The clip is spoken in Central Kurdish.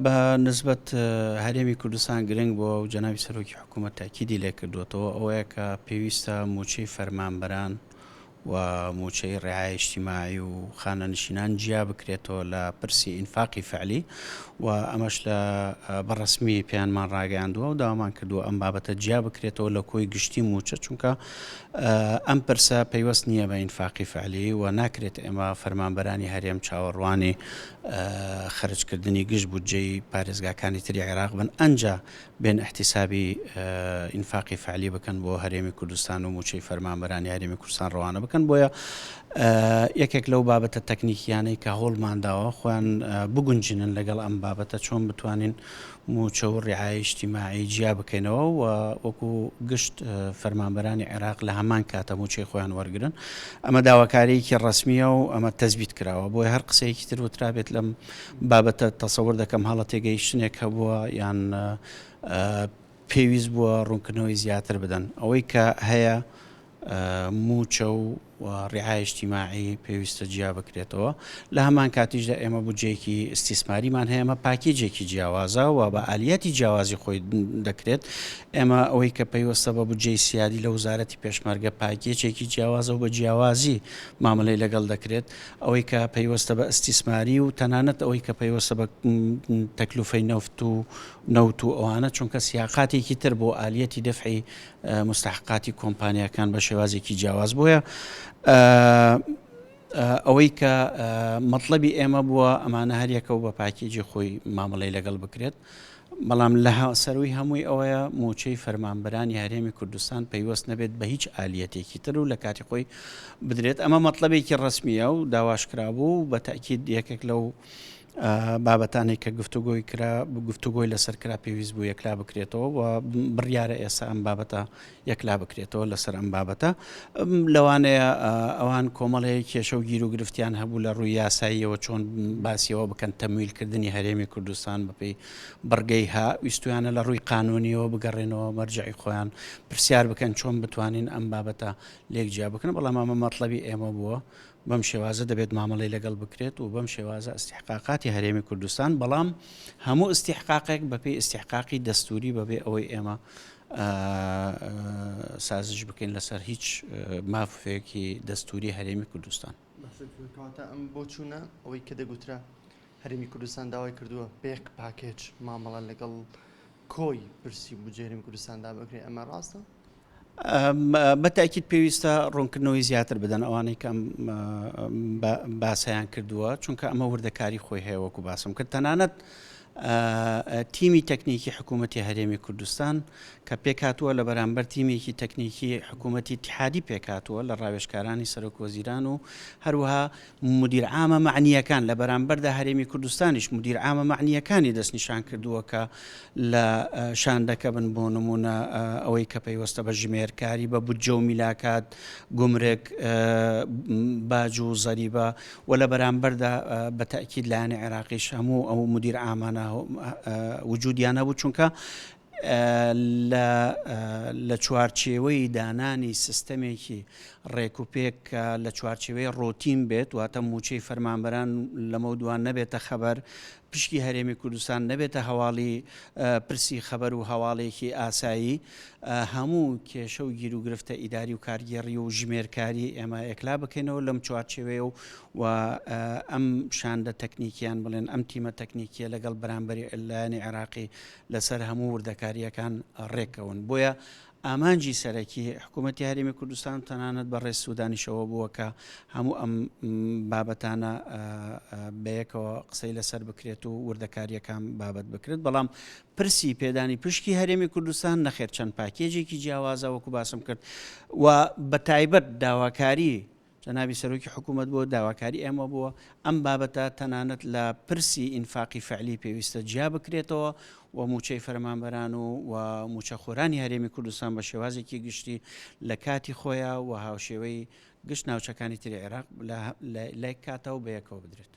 بە نسبەت هەرێمی کوردستان گرنگ بووە و جەنابی سەرۆکی حکوومەت تاکیدی لێکردووەتەوە ئەوەیە کە پێویستە مووچەی فەرمانبەران و مووچەی ڕعایە ئیجتیماعی و خانەنشینان جیا بکرێتەوە لە پرسی ئینفاقی فعلی و ئەمەش لە بە ڕەسمی پێیانمان ڕاگەیاندووە و داوامان کردووە ئەم بابەتە جیا بکرێتەوە لە کۆی گشتی مووچە چونکە ئەم پرسە پەیوەست نییە بە ئینفاقی فعلی و ناکرێت ئێمە فەرمانبەرانی هەرێم چاوەڕوانی خەرجکردنی گشت بودجەی پارێزگاکانی تری عێراق بن ئەنجا بێن ئیحتیسابی ئینفاقی فعلی بکەن بۆ هەرێمی کوردستان و مووچەی فەرمانبەرانی هەرێمی کوردستان ڕەوانە بکەن. بۆیە یەکێک لەو بابەتە تەکنیکیانەی کە هەوڵمان داوە خۆیان بگونجنن لەگەڵ ئەم بابەتە چۆن بتوانین مووچە و ڕعایە ئیجتیماعی جیا بکەینەوە و وەکو گشت فەرمانبەرانی عێراق لە هەمان کاتە مووچەی خۆیان وەرگرن. ئەمە داواکارییەکی ڕەسمییە و ئەمە تەسبیت کراوە. بۆیە هەر قسەیەکی تر وترابێت لەم بابەتە تەسەور دەکەم هەڵە تێگەیشتنێک هەبووە یان پێویست بووە ڕوونکردنەوەی زیاتر بدەن. ئەوەی کە هەیە مووچە و ڕعایە ئیجتیماعی پێویستە جیا بکرێتەوە. لە هەمان کاتیشدا ئێمە بودجەیەکی ئیستیسماریمان هەیە، ئەمە پاکێجێکی جیاوازە و بە ئالیاتی جیاوازی خۆی دەکرێت. ئێمە ئەوەی کە پەیوەستە بە بودجەی سیادی لە وەزارەتی پێشمەرگە پاکێجێکی جیاوازە و بە جیاوازی مامەلەی لەگەڵ دەکرێت. ئەوەی کە پەیوەستە بە ئیستیسماری و تەنانەت ئەوەی کە پەیوەستە بە تەکلوفەی نەفت و نەوت و ئەوانە، چونکە سیاقاتێکی تر بۆ ئالیەتی دەفعی موستەحەقاتی کۆمپانیاکان بە شێوازێکی جیاواز. بۆیە ئەوەی کە مەتڵەبی ئێمە بووە ئەمانە هەریەکە و بە پاکێجی خۆی مامەڵەی لەگەڵ بکرێت. بەڵام لە سەرووی هەمووی ئەوەیە مووچەی فەرمانبەرانی هەرێمی کوردستان پەیوەست نەبێت بە هیچ ئالیەتێکی تر و لە کاتی خۆی بدرێت. ئەمە مەتڵەبێکی ڕەسمییە و داواش کرابوو و بە تەئکید یەکێک لەو بابەتانەی کە گفتوگۆی کرا گفتوگۆی لەسەر کرا پێویست بوو یەکلا بکرێتەوە و بڕیارە ئێستا ئەم بابەتە یەکلا بکرێتەوە لەسەر ئەم بابەتە. لەوانەیە ئەوان کۆمەڵێک کێشە و گیروگرفتیان هەبوو لە ڕووی یاساییەوە چۆن باسیەوە بکەن تەمویلکردنی هەرێمی کوردستان بەپێی بڕگەی ها ویستویانە لە ڕووی قانونیەوە بگەڕێنەوە مەرجعی خۆیان پرسیار بکەن چۆن بتوانین ئەم بابەتە لێک جیا بکەن بەڵام ئەمە مەتڵەبی ئێمە بووە بەم شێوازە دەبێت مامەڵەی لەگەڵ بکرێت و بەم شێوازە ئیستیحقاقاتی هەرێمی کوردستان بەڵام هەموو ئیستیحقاقێک بەپێی ئیستیحقاقی دەستوری بەبێ ئەوەی ئێمە سازش بکەین لەسەر هیچ مافێکی دەستوری هەرێمی کوردستان. کەواتە ئەم بۆچوونە ئەوەی کە دەگوترا هەرێمی کوردستان داوای کردووە بەیەک پاکێج مامەڵە لەگەڵ کۆی پرسی بودجەی هەرێمی کوردستاندا بکرێت ئەمە ڕاستە؟ بە تاکید پێویستە ڕوونکردنەوەی زیاتر بدەن ئەوانەی کە ئەم باسەیان کردووە چونکە ئەمە وردەکاری خۆی هەیە وەکو باسم کرد تەنانەت تیمی تەکنیکی حکوومەتی هەرێمی کوردستان کە پێکهاتووە لە بەرامبەر تیمێکی تەکنیکی حکوومەتی ئیتیحادی پێکهاتووە لە ڕاوێژکارانی سەرۆک وەزیران و هەروەها مدیر عامە مەعنییەکان، لە بەرامبەردا هەرێمی کوردستانیش مدیر عامە مەعنییەکانی دەستنیشان کردووە کە لە شاندەکە بن، بۆ نموونە ئەوەی کە پەیوەستە بە ژمێرکاری، بە بودجە و میلاکات، گومرگ، باج و زەریبە و لە بەرامبەردا بە تەئکید لایەنی عێراقیش هەموو ئەو مدیر عامانە وجودیان هەبوو، چونکە لە چوارچێوەی دانانی سیستەمێکی ڕێکوپێک کە لە چوارچێوەی ڕۆتین بێت، واتە مووچەی فەرمانبەران لەمەودوا نەبێتە خەبەر، پشکی هەرێمی کوردستان نەبێتە هەواڵی پرسی خەبەر و هەواڵێکی ئاسایی، هەموو کێشە و گیروگرفتە ئیداری و کارگێڕی و ژمێرکاری ئێمە یەکلا بکەینەوە لەم چوارچێوەیە و و ئەم شاندە تەکنیکیان بڵێن ئەم تیمە تەکنیکیە لەگەڵ بەرامبەری لایەنی عێراقی لەسەر هەموو وردەکارییەکان ڕێککەون. بۆیە ئامانجی سەرەکی حکوومەتی هەرێمی کوردستان و تەنانەت بەڕێز سوودانیشەوە بووە کە هەموو ئەم بابەتانە بەیەکەوە قسەی لەسەر بکرێت و وردەکارییەکان بابەت بکرێت. بەڵام پرسی پێدانی پشکی هەرێمی کوردستان نەخێر چەند پاکێجێکی جیاوازە وەکو باسم کرد و بەتایبەت داواکاری جەنابی سەرۆکی حکوومەت بووە، داواکاری ئێمە بووە، ئەم بابەتە تەنانەت لە پرسی ئینفاقی فعلی پێویستە جیا بکرێتەوە و مووچەی فەرمانبەران و و مووچەخۆرانی هەرێمی کوردستان بە شێوازێکی گشتی لە کاتی خۆیا و هاوشێوەی گشت ناوچەکانی تری عێراق لە لە یەک کاتا و بەیەکەوە بدرێت.